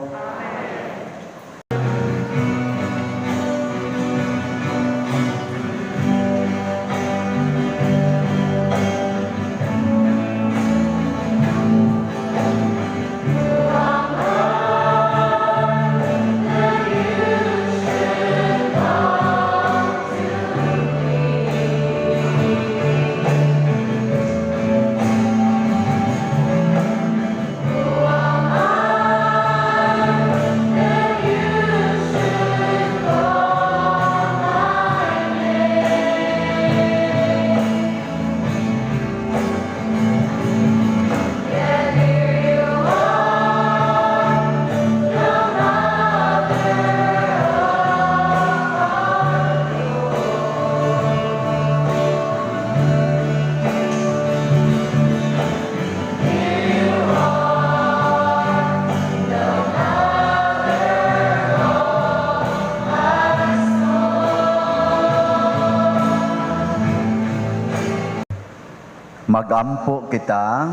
Magampo kita.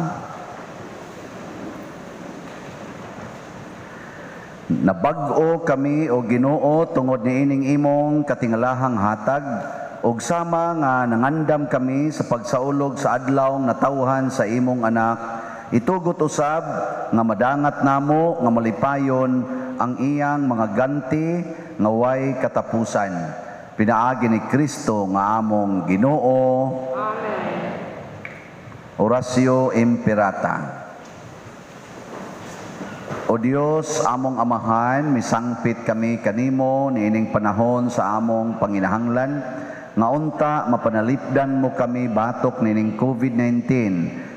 Nabag-o kami o Ginoo tungod niining imong katingalahang hatag ug sama nga nangandam kami sa pagsaulog sa adlaw natawhan sa imong anak, itugot usab nga madangat namo nga malipayon ang iyang mga ganti nga way katapusan. Pinaagi ni Kristo nga among Ginoo. Amen. Oratio Imperata. O Dios, among Amahan, misangpit kami kanimo niining panahon sa among panginahanglan nga unta mapanalipdan mo kami batok niining COVID-19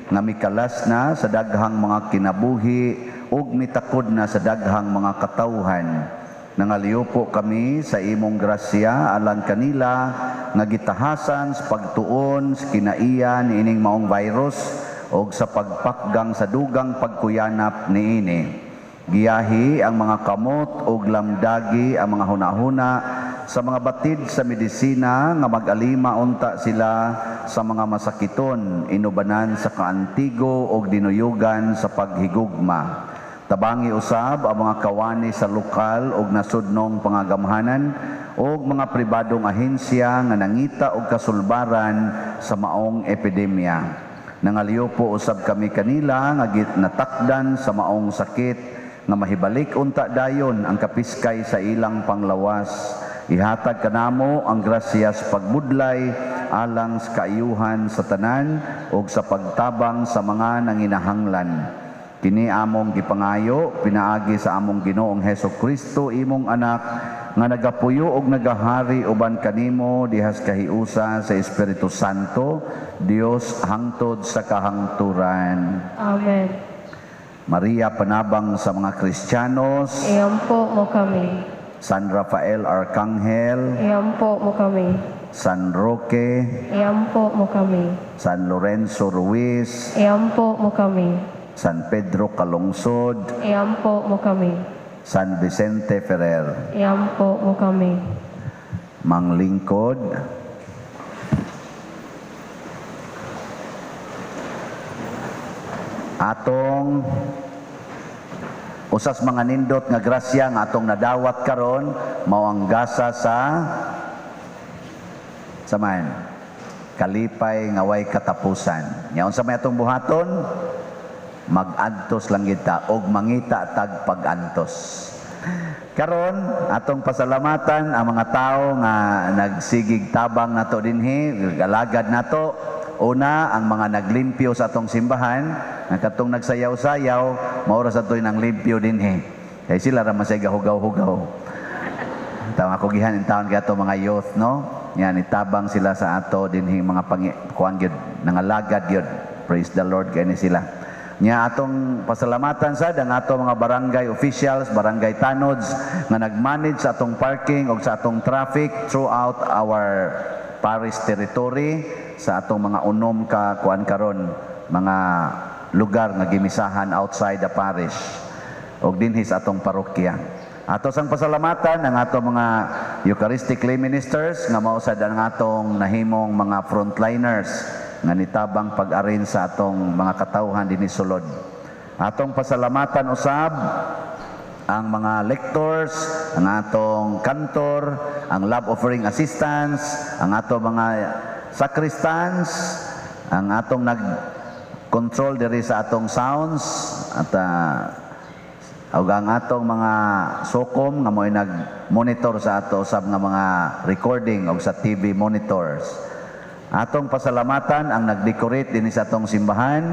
nga mikalas na sa daghang mga kinabuhi ug mitakod na sa daghang mga katawhan. Nangaliupo kami sa imong grasya alang kanila nga gitahasan sa pagtuon sa kinaiya niining maong virus og sa pagpakgang sa dugang pagkuyanap niini. Giyahi ang mga kamot og lamdagi ang mga hunahuna sa mga batid sa medisina nga mag-alima unta sila sa mga masakiton, inubanan sa kaantigo og dinuyugan sa paghigugma. Tabangi usab ang mga kawani sa lokal og nasudnong pangagamhanan og mga pribadong ahensya nga nangita og kasulbaran sa maong epidemya. Nangaliupo usab kami kanila nga natakdan sa maong sakit nga mahibalik unta dayon ang kapiskay sa ilang panglawas. Ihatag kanamo ang grasya sa pagbudlay alang sa kaayuhan sa tanan ug sa pagtabang sa mga nanginahanglan. Kini among gipangayo pinaagi sa among Ginoong Hesus Kristo, imong anak, nga nagapuyo og nagahari uban kanimo dihas kahiusa sa Espiritu Santo, Dios hangtod sa kahangturan. Amen. Maria, panabang sa mga Kristiyanos. Iampo mo kami. San Rafael Arcangel. Iampo mo kami. San Roque. Iampo mo kami. San Lorenzo Ruiz. Iampo mo kami. San Pedro Calungsod. Iampo mo kami. San Vicente Ferrer. Iampo mo kami. Manglingkod. Atong usas mga nindot nga grasya nga atong nadawat karon mao ang gasa sa man kalipay nga way katapusan. Nya unsa may atong buhaton? Mag-antos lang kita og mangita tag pag-antos. Karon atong pasalamatan ang mga tawo nga nagsigig tabang nato dinhi, galagad nato. Una, ang mga naglimpyo sa atong simbahan, nga katong nagsayaw-sayaw, mao ra sa toy nang limpyo dinhi. Kay sila ra man say gahugaw-hugaw. Tama ako gihan in taon kay ato mga youth, no? Yan itabang sila sa ato dinhi mga kuan gyud, nangalagad gyud. Praise the Lord kay ni sila. Nya atong pasalamatan sad ang ato mga barangay officials, barangay tanods nga nagmanage sa atong parking og sa atong traffic throughout our parish territory sa atong mga unom ka kuan karon mga lugar nga gimisahan outside the parish og dinhi sa atong parokya. Ato sang pasalamatan ang ato mga Eucharistic lay ministers nga mao sad ang atong nahimong mga frontliners nga nitabang pag-arrange sa atong mga katawhan dinhi sulod. Atong pasalamatan usab ang mga lectors, ang atong kantor, ang love offering assistants, ang atong mga sacristans, ang atong nag-control diri sa atong sounds at ug ang atong mga sokom nga mo'y nag-monitor sa ato usab nga mga recording og sa TV monitors. Atong pasalamatan ang nag-decorate dinhi sa atong simbahan.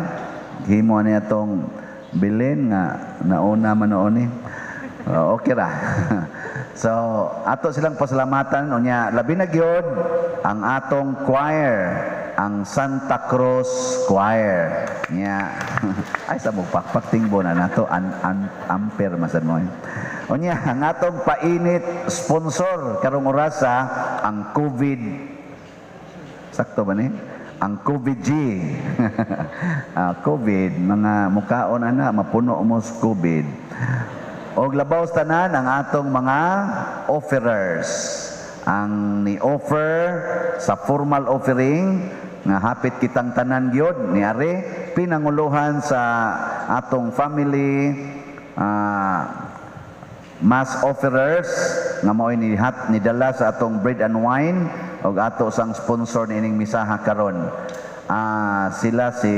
Himo ni atong bilin nga nauna man noon ni. Okay ra. So, ato silang pasalamatan unya labi na gyud ang atong choir, ang Santa Cruz Choir. Nya ay sa mo pakpak tingbo na nato an ampere masad mo. Unya ang atong painit sponsor karong orasa ang COVID. Sakto ba ni? Ang COVID G. COVID, mga mukaon ana, mapuno mo sa COVID. Og labaw sa tanan ang atong mga offerers. Ang ni-offer sa formal offering, Nga hapit kitang tanan gyud ni ari pinanguluhan sa atong family mass offerers nga mao'y nihat nidala sa atong bread and wine ug ato sang sponsor niining misaha karon. Sila si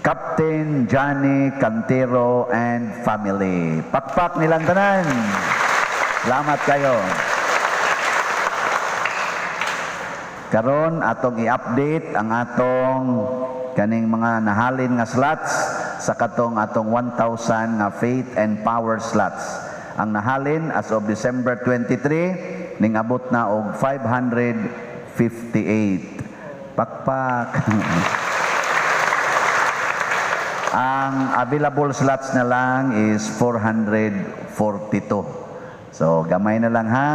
Captain Johnny Cantero and family. Pakpak nilang tanan. Salamat kayo. Karon atong i-update ang atong kaning mga nahalin nga slots sa katong atong 1,000 nga faith and power slots. Ang nahalin as of December 23 ning abot na og 558. Pakpak. Ang available slots na lang is 442. So gamay na lang ha,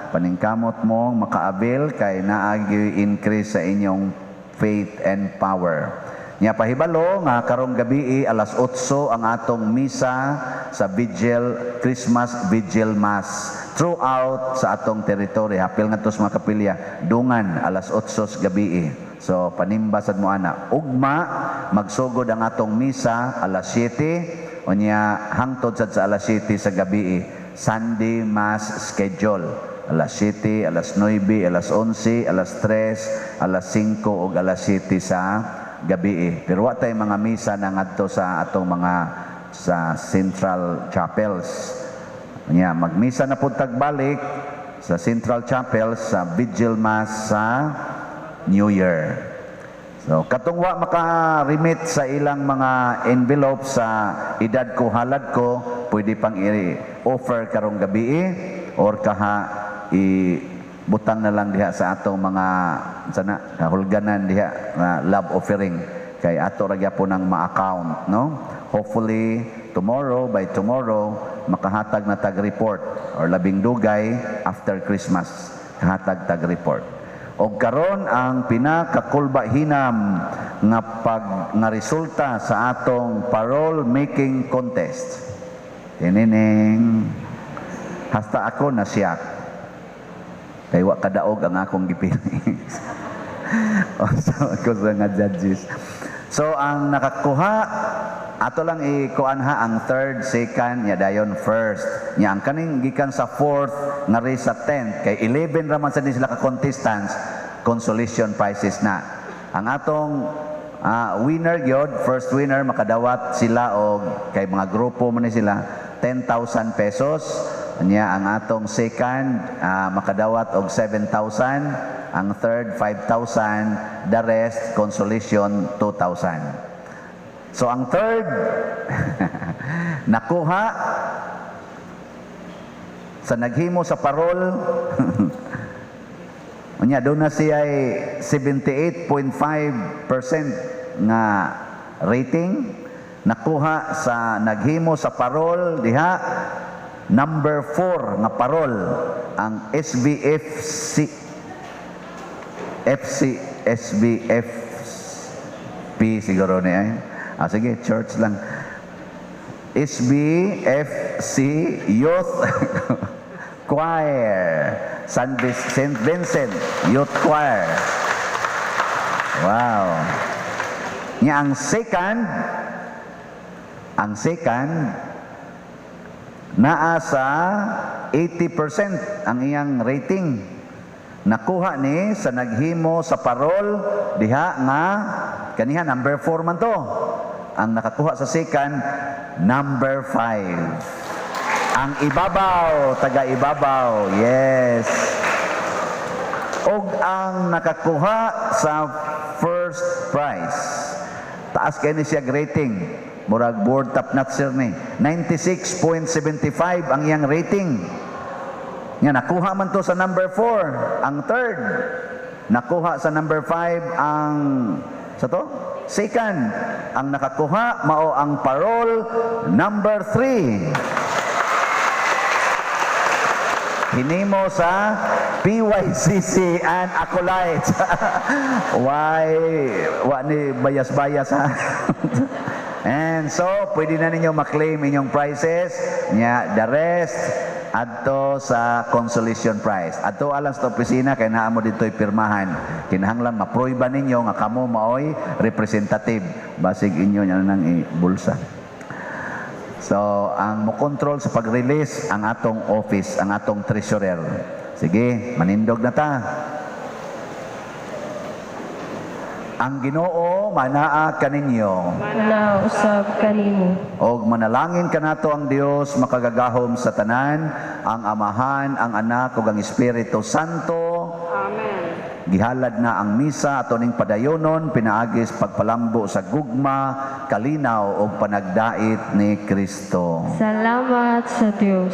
paningkamot mong maka-avail kay naagi increase sa inyong faith and power. Nya pahibalo nga karong gabi alas 8 ang atong misa sa Vigil, Christmas Vigil Mass throughout sa atong territory. Hapil ngadto sa mga kapilya, dungan alas 8 sa gabi. So panimba sad mo ana. Ugma magsugod ang atong misa alas 7 unya hangtod sad sa alas 7 sa gabi. Sunday Mass schedule. Alas 7, alas 9, alas 11, alas 3, alas 5 ug alas 7 sa gabi. Pero wa tay mga misa na ngadto sa atong mga sa Central Chapels. Nya magmisa na pud tagbalik sa Central Chapel sa Vigil Mass sa New Year. So katong wa maka-remit sa ilang mga envelope sa edad ko halad ko, pwede pang i-offer karong gabi or kaha i-butang na lang diha sa atong mga sana kahulganan diha na love offering kay ato ra gyapon ang ma-account, no? Hopefully tomorrow, by tomorrow makahatag na tag report or labing dugay after Christmas kahatag tag report. Og karon ang pinakakulbahinam nga pag nga resulta sa atong parole making contest. Tinineng hasta ako nasiyak. Kay wa kadaog ang akong gipili. So, ako sa nga judges. So ang nakakuha ato lang ikuan ha ang third, second, nya dayon first. Nya ang kaning gikan sa fourth ngari sa 10th kay 11 ra man sad ni sila ka contestants, consolation prizes na. Ang atong winner gyud, first winner makadawat sila og kay mga grupo man ni sila 10,000 pesos. Nya ang atong second makadawat og 7,000, ang third 5,000, the rest consolation 2,000. So ang third nakuha sa naghimo sa parol. Unya doon na siya ay 78.5% nga rating nakuha sa naghimo sa parol diha number 4 nga parol ang SBFC FC SBFP siguro ni ay. Sige, church lang. SBFC Youth Choir. St. Vincent Youth Choir. Wow. Nya ang second naa sa 80% ang iyang rating. Nakuha ni sa naghimo sa parol diha nga kaniha number 4 man to. Ang nakakuha sa second number 5. Ang ibabaw, taga ibabaw. Yes. Og ang nakakuha sa first prize. Taas kay ni siya rating. Murag board top notch sir ni. 96.75 ang iyang rating. Nga nakuha man to sa number 4, ang third. Nakuha sa number 5 ang sa to? Second, ang nakakuha mao ang parol number 3. Hinimo sa PYCC and Acolytes. Why wa ni bayas-bayas ha? And so, pwede na ninyo ma-claim inyong prizes. Nya, the rest, adto sa consolation prize. Adto alang sa opisina kay naa mo dito'y pirmahan. Kinahanglan maprueba ninyo nga kamo maoy representative. Basig inyo nya nang ibulsa. So, ang mo-control sa pag-release ang atong office, ang atong treasurer. Sige, manindog na ta. Ang Ginoo manaa kaninyo. Manaa usab kanimo. Og manalangin kanato ang Dios makagagahom sa tanan, ang Amahan, ang Anak ug ang Espiritu Santo. Amen. Gihalad na ang misa ato ning padayonon pinaagis pagpalambo sa gugma, kalinaw ug panagdait ni Kristo. Salamat sa Dios.